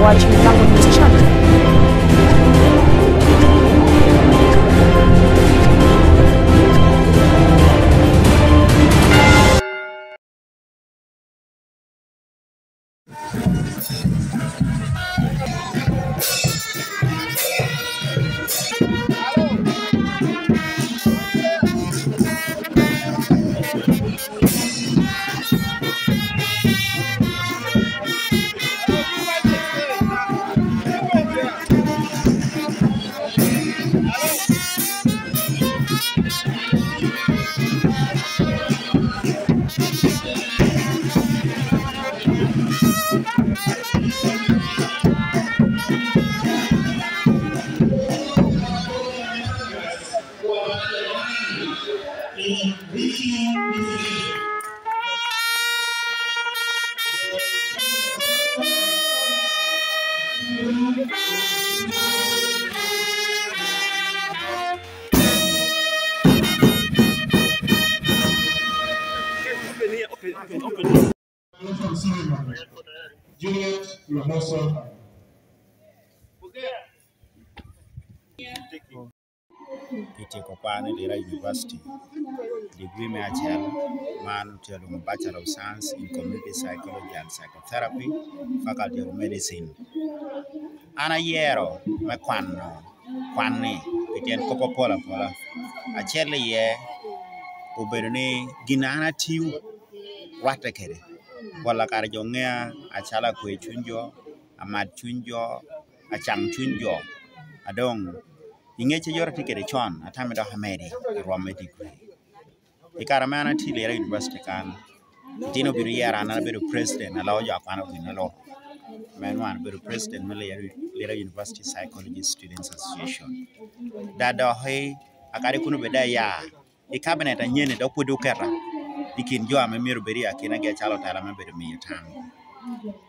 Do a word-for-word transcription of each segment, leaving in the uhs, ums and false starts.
Watching Jungle News Channel. Juliet Lamoso. Pi tyeko kwan i Lira University, degree me acel, man otye alwongo Bachelor of Science in Community Psychology and Psychotherapy, Faculty of Medicine. An ayero me kwano kwan-ni pi tyen kop apol apola. Acel iye obedo ni gin an atio rwatte kede. Pol kare jo ŋea acalo akwe cuny jo, amat cuny jo, acam cuny jo. A doŋ i ŋec a yore atye kede con, atamo dok amede i rwom me degree. I kare ame an atye i Lira University kan, itino obino yero an, an abedo president, aloo jo akwano gin aloo. Ame nwaŋ an abedo president me Lira, Lira University Psychology Students Association. Da doki, akadi kun obed aya i kabinet anyen-ni, dok pwod oketa i kin jo ame myero obed i akinagi acalo otela me bedo miyo tam.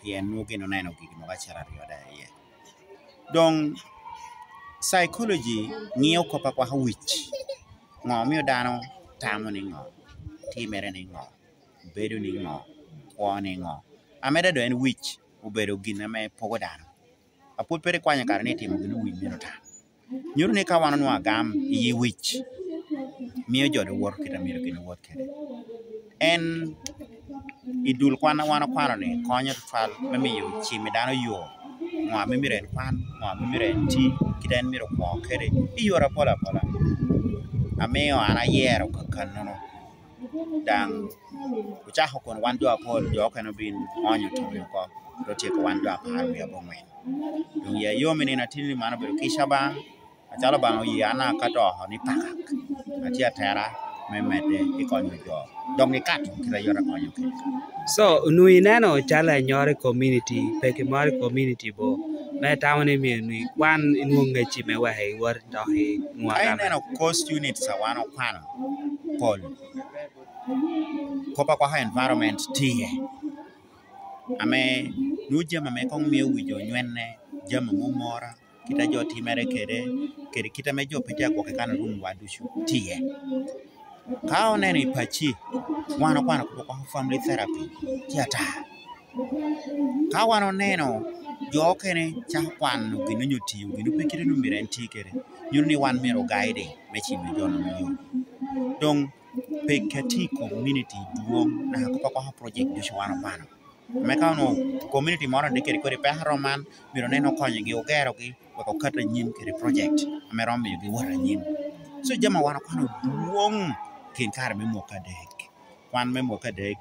Pien nwoŋo gin oneno gigi mogo acel aryo da iye. Doŋ, psychology ŋio kop akwako wic. Ŋo omio dano tamo niŋo? Timere niŋo? Bedo niŋo? Kwo niŋo? Ameda doŋ en wic obedo gin ame pogo dano. Apwod pe rik kwanyo kare ni itimo gin wic myero otam. Nyuto ni ka wan onwoŋo agam i yi wic, mio jo doŋ woto kite a myero gin owot kede. En i dul kwan a wan okwano-ni konyo tutwal me miyo cim i dano yo, ŋo ame myero en kwan, ŋo ame myero en ti, kit a en myero okwo kede i yore apol apola. Amio an ayero kakannono. Daŋ ocako kun wan jo apol, jo okene obin onyo tumi oko, otyeko wan jo apar wie aboŋwen. Doŋ ya yom i nino ateni ni man obedo kica baŋ, acalo Obaŋa oye an akato oko ni pakak, atye atera me medde i konyo jo, dok nikato kite a yot akonyo kede. So, onwoŋo ineno calo anyora i community, peki moro i community bo, me tamo ni myero nwoŋo ikwan inwoŋ ŋecci me wek iwot dok inwoŋ ka agama? Ineno course units a wan okwano pol, kop akwako environment tye, ame nwoŋo jami ame koŋ mio wi jo nywenne, jami ame omora, kit a jo timere kede, kede kit ame jo pe tye agwokke kan i room wa ducu tye. Ka oneno i pacci, wan okwano kop oko family therapy tye ata. Ka wan oneno jo okene cako kwano gin onyo tiyo gin pe kite onwoŋo myero en ti kede, nyuto ni wan myero ogaide me cimo jo-nu me yo. Doŋ peki atye i community dwoŋ, naka kop akwako project ducu wan okwano. Ame ka onwoŋo community moro tye kede kodi peko arom man, myero onen okonyogi, ogerogi, wek okat anyim kede project ame romo miyogi wot anyim. So, jami a wan okwano dwoŋ kin kare me mwaka adek. Kwan me mwaka adek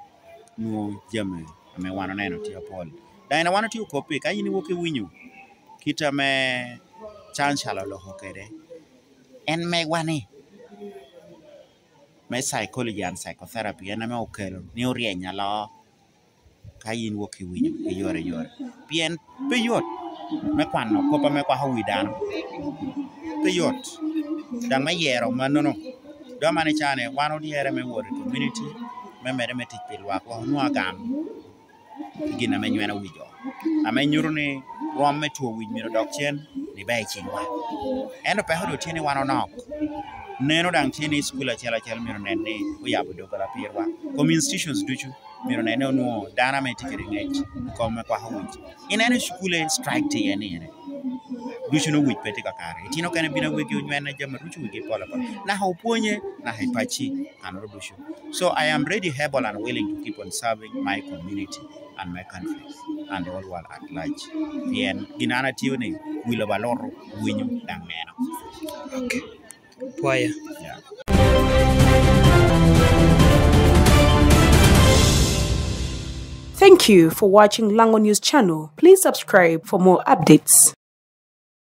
nwoŋo jami ame wan oneno tye apol. Daŋ en a wan otye okoppi, ka in iwok iwinyo kit ame Chancellor oloko kede, en megwa ni, me psychology and psychotherapy, en ame okelo ni oryeny aloo ka in wok iwinyo i yore yore. Pien pe yot me kwano kop ame kwako wi dano. Pe yot. Daŋ me yero mannono. Dok man icane, wan olyere me wot i community, me medde me tic pi lwak, wek onwoŋ agam i gin ame nyweno wi jo. Ame nyuto ni rwom me two wic myero odok cen, ni ber i ciŋwa. Ento peko doŋ tye ni wan onok. Neno daŋ tye ni cukul acel acel myero onen ni oyabo doggola pirwa. Kom institutions ducu, myero onene onwoŋo dano ame tye kede ngec i kom me kwako wic. Ineno i cukule, strike tye iye ni ene. Ducu no wic pe tye kakare. Itino okene bino wegi onywene jami ducu wegi pol apol. Naka opwonye, naka i pacci, anoro ducu. So I am ready, able and willing to keep on serving my community and my country and the whole world at large. Pien gin an atiyo ni, wilo ba loro, winyo, daŋ neno. Okay. Pwoyo. Yeah. Thank you for watching Lango News Channel. Please subscribe for more updates.